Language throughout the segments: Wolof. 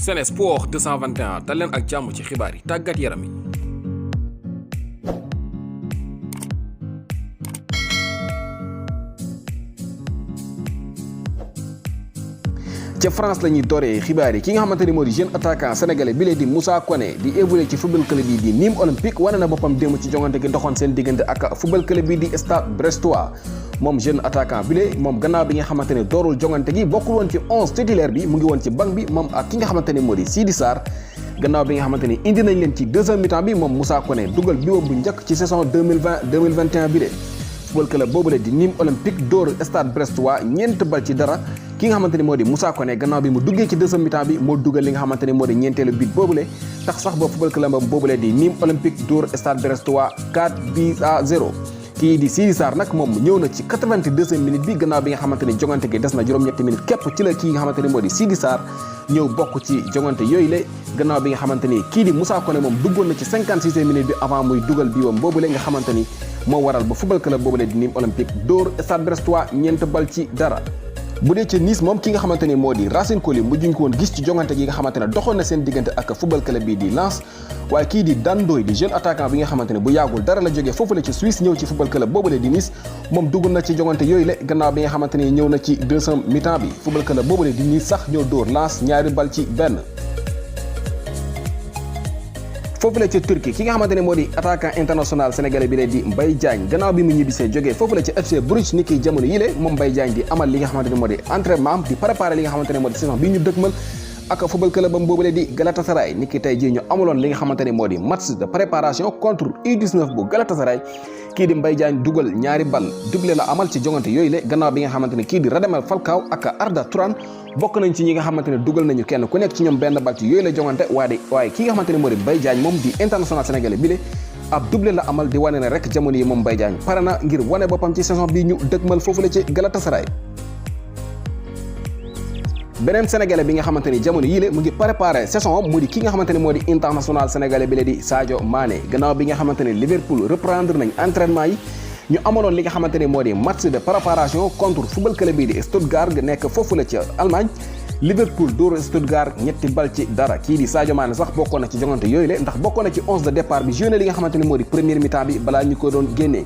Sen Sport 221 dal leen ak jàmm ci xibaar yi tàggat yaram yi. ca France la ñuy dooree xibaar yi ki nga xamante ni moo di jeune attaquant sénégalais bi lee di Moussa Koné di évoluer ci football club bi di Nîmes Olympique wane na boppam démb ci jongante gi doxoon seen diggante ak football club bi di Stade Brestois. moom jeune attaquant bi lee moom gannaaw bi nga xamante ne doorul jongante gi bokkul woon ci 11 titulaire bi mu ngi woon ci banc bi moom ak ki nga xamante ne moo di Sidi Sarr gannaaw bi nga xamante ni indi nañ leen ci deuxième mi-temps bi moom Moussa Koné dugal bi bu njëkk ci saison 2020-2021 bi lee football club boobule di Nîmes Olympique dóor Stade Brestois ñeent bal ci dara ki nga xamante ni moo di Moussa Koné gannaaw bi mu duggee ci deuxième mi-temps bi moo dugal li nga xamante ni moo di ñeenteelu but boobule tax sax ba football club boobule di Nîmes Olympique dóor Stade Brestois 4-0 kii di Sidi Sarr nag moom ñëw na ci 82e minute bi gannaaw bi nga xamante ni jongante gi des na juróom-ñetti minute képp ci la kii nga xamante ni moo di Sidi Sarr ñëw bokk ci jongante yooyu la gannaaw bi nga xamante ni kii di Moussa Koné moom duggoon na ci 56e minute bi avant muy dugal biiwam boobule nga xamante ni moo waral ba football club boobule di Nîmes Olympique dóor Stade Brestois ñeent bal ci dara. bu dee ci Nice moom ki nga xamante ni moo di Racine Coly mujjuñ ko woon gis ci jongante gi nga xamante ne doxoon na seen diggante ak football club bi di Lens waaye kii di Dan Ndoye di jeune attaquant bi nga xamante ne bu yàggul dara la jógee foofu la ci Suisse ñëw ci football club boobule di Nice moom dugg na ci jongante yooyu la gannaaw bi nga xamante ni ñëw na ci deuxième mi-temps bi football club boobule di Nice sax ñoo dóor Lens ñaari bal ci benn. foofu la ca Turquie ki nga xamante ne moo di attaquant international sénégalais bi lee di Mbaye Diagne gannaaw bi mu ñibbisee jógee foofu la ca FC Bruges ni ki jamono yile moom Mbaye Diagne di amal li nga xamante ne moo di entraînement di préparer li nga xamante ne moo di saison bi ñu dëkkmal ak football club bam boobule di Galatasaray ni ki tey jii ñu amaloon li nga xamante ne moo di match de préparation contre U19 bu Galatasaray kii di Mbaye Diagne dugal ñaari bal doublé la amal ci jongante yooyu le gannaaw bi nga xamante ne kii di Radamel Falcao ak Arda Turan bokk nañ ci ñi nga xamante ne dugal nañu kenn ku nekk ci ñoom benn bal ci yooyu la jongante waaye ki nga xamante ne moo di Mbaye Diagne moom di international sénégalais bi le ab doublé la amal di wane ne rek jamono yi moom Mbaye Diagne pare na ngir wane boppam ci saison bi ñu dëkkmal foofu la ci Galatasaray. beneen sénégalais bi nga xamante ni jamono yii la mu ngi préparé saison mu di ki nga xamante ne moo di international sénégalais bi la di Sadio Mané gannaaw bi nga xamante ne Liverpool reprendre nañ entraînement yi ñu amaloon li nga xamante ne moo di match de préparation contre football club bi di Stuttgart nekk foofu la ci Allemagne Liverpool dóor Stuttgart ñetti bal ci dara kii di Sadio Mané sax bokkoon na ci jongante yooyu la ndax bokkoon na ci 11 de départ bi joué li nga xamante ne moo di première mi-temps bi balaa ñu ko doon génnee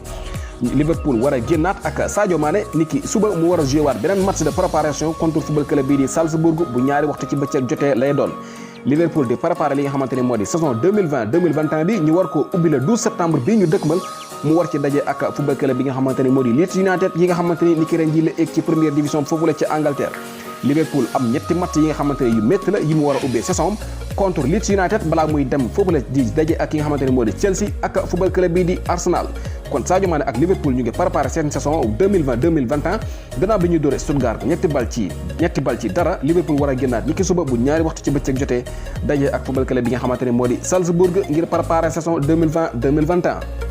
Liverpool war a génnaat ak Sadio Mané niki suba mu war a joué waat beneen match de préparation contre football club bii di Salzbourg bu ñaari waxtu ci bëccëg jotee lay doon Liverpool di préparé li nga xamante ne moo di saison 2020-2021 bi ñu war koo ubbi le 12 septembre bii ñu dëkkmal mu war ci daje ak football club bi nga xamante ne moo di Leeds United yi nga xamante ni niki ren ji la egg ci première division foofu la ci Angleterre Liverpool am ñetti match yi nga xamante ne yu métti la yi mu war a ubbee saison contre Leeds United balaa muy dem foofu la di daje ak ki nga xamante ne moo di Chelsea ak football club bii di Arsenal kon Sadio Mané ak Liverpool ñu ngi préparé seen saison 2020-2021 gannaaw bi ñu dóore Stuttgart ñetti bal ci dara Liverpool war a génnaat ni ki suba bu ñaari waxtu ci bëccëg jotee daje ak football club bi nga xamante ne moo di Salzbourg ngir préparé saison 2020-2021